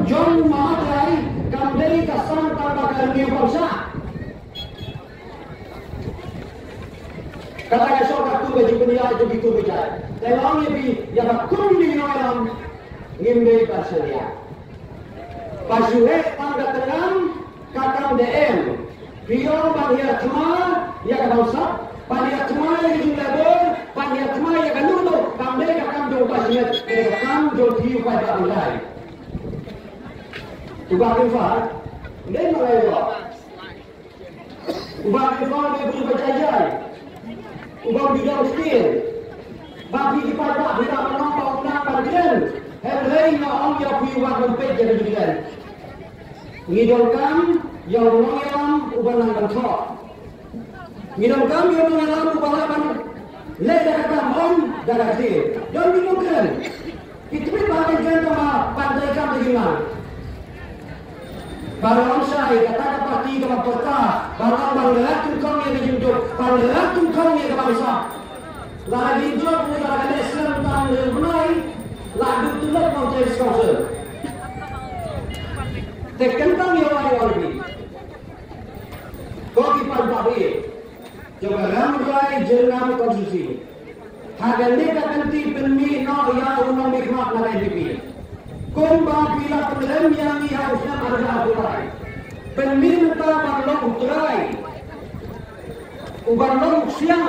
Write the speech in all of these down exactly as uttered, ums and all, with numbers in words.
Jong ma Trai kam dei ka sang tang ba ka renew kam shah. Kata ka shong ka kum ka jingpynïaid jong ki kum ka jait. Te long ïa phi ïa ka kum ni ngi ong ngim dei ban shaniah. Ba shu heh tang ka tngan ka kam da em. Phi ong ban ïa thma ïa ka bamsap, ban ïa thma ïa ka jingleh bor, ban ïa thma ïa ka lum lum, kam dei ka kam jong u paidbah, ka dei ka kam jong phi u paidbah u lai. U Bah Kynfar, dei ma lai lo. U Bah Kynfar dei u ba jai jai. U ba u dei u stil. Ba phi ki paidbah phi la ban ong ba u nang ban kren. Hynrei nga ong ïa phi u ba ban peit ïa ka jingkren. Ngi donkam ïa u nongïalam u ba nang ban thoh. Ngi donkam ïa u nongïalam u ba lah ban leh da ka kam, ym da ka ktien. Don ki nongkren. Ki tbit ba kan kren tang ba ban trei kam da ki nang. Ba ong shai kata ka parti kaba pyrta ba nang ban rat tyngkhong ïa ka jingduk, ban rat tyngkhong ïa ka bamsap. Lada ki jop ne lada ka leh slem tang leh bnai, la duk tulop Mawtrai Council. Te kyntang ïa u, ïa u, ïa u. Ko ki paidbah ïa jong ka Rambrai Jyrngam constituency. Ha kane ka kynti pynmih noh ïa u nongmihkhmat na N P P. Kumba phi la pynrem ïa ngi ha u snem ar hajar arphew lai. Pynmih mynta ban long u trai, u ban long u ksiang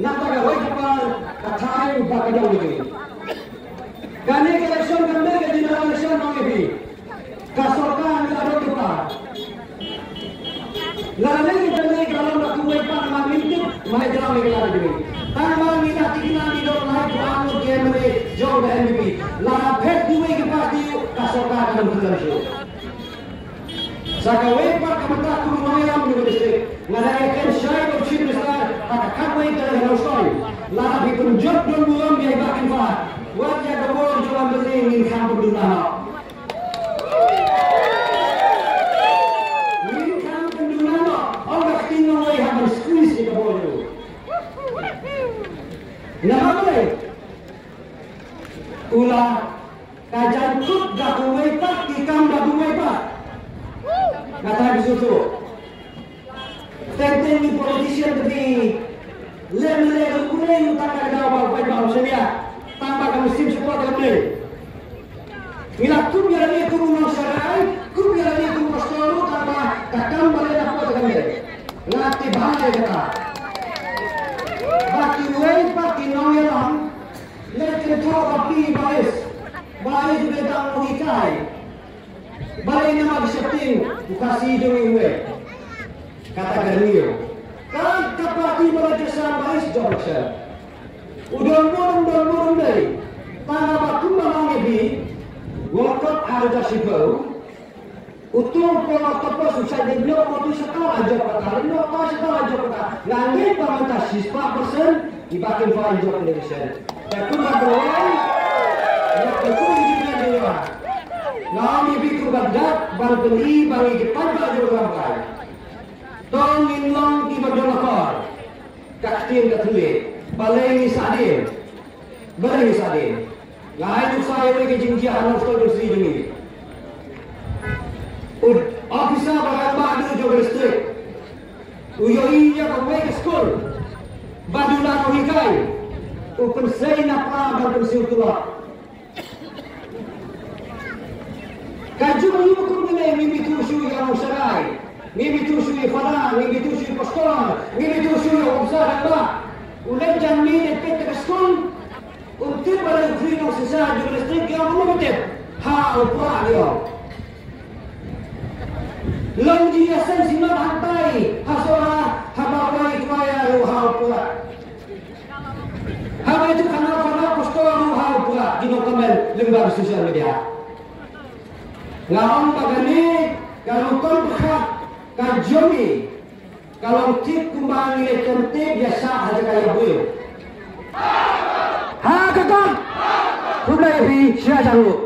na ka roi ka par, ka thaiñ bad ka dong ka jong ngi. Kane ka election kan dei ka general election, ong ïa phi. Ka sorkar ngi la don ki paidbah. Lada ngi ka dei ka long da kiwei pat, ma ngi tip ma ngi jam ngi la dei. Tang ma ngi la thikna ngi don lai phew ngut ki M L A jong ka N P P. Lada phet kiwei ki parti, ka sorkar ka long ki kan shu. Sa kawei pat ka bynta kum u nongïalam jong ka district, nga la ïakren shai bad u Chief Minister ha ka khatwei tarik u Naiwieng. Lada phi pynjop don burom ïa i Bah Kynfar, wat ïa ka bor jong u M L A ngin kham pynduna noh. Ngin kham pynduna noh. Ong ka ktien nongwei, hap ban squeeze ïa ka bor jong u. Namar balei? U la ka jaiñ kut da uwei pat, ki kam da uwei pat. Nga tharai phi sngewthuh. Teng teng ki politician ki leh ne leh ruh, u leh u tang ka daw ba u paidbah u shaniah. Tang ba ka mynsiem support ka leh. Ngi la kup ïa lade kum u nongsharai, kup ïa lade kum u pastor ruh, tang ba ka kam ba leh na pdeng ka kam leh. Nga tip bha ïa kata. Ba kiwei pat ki nongïalam leh kynthoh ba phi Bah Ais, Bah Ais u dei tang u nonghikai. Balei namar ka sheptieng u Khasi jong ngi uwei. Kata ka rngiew. Ka, ka party ba la jop sha Bah Ais jop election. U don bun, don bun dei. Tang ba kumba nga ong ïa phi, World Cup ar hajar shiphew, uto u Paul Octopus u shait leit noh, uto u shait leit jop kata, leit noh uta, shait leit jop kata. Nga ngeit ba mynta shispah percent i Bah Kynfar in jop election. Te kumba kawei, ïa ka kum ki jingïaid jingïaid. Nga ong ïa phi kumba dap ban pyni ba ngi ki paidbah jong ka Rambrai, to ngin long kiba don akor. Ka ktien ka thylliej. Balei ngi sahdien? Balei ngi sahdien? Nga ai nuksa ïa ka jingjia ha Nongstoiñ Constituency jong ngi. U officer ba rangbah jong ka district u ïohi ïa kawei ka skul ba duna nonghikai, u pynsei na pla ban pynsiew tulop. Ka jong ngi kum kane, ngim ithuh shuh ïa u nongsharai, ngim ithuh shuh ïa u fada, ngim ithuh shuh ïa u pastor, ngim ithuh shuh ïa u officer rangbah. U leit jan miet leit peit ka skul, um tip ba dei u khri nongsynshar jong ka district, ki ong um tip. Ha u prah ki ong. Long jingïaseng synod hangtai ha Sohra, haba kwai kwai ruh ha u prah. Haba ïathuh khana khana pastor ruh ha u prah, ki nongkmen lyngba ka social media. Nga ong ba kane ka rukom pyrkhat ka jong ngi ka long thik kumba ngi leit kyntip ïa shah ha jaka ïa briew. Ha ka kot. Khublei ïa phi, sha jan ruh.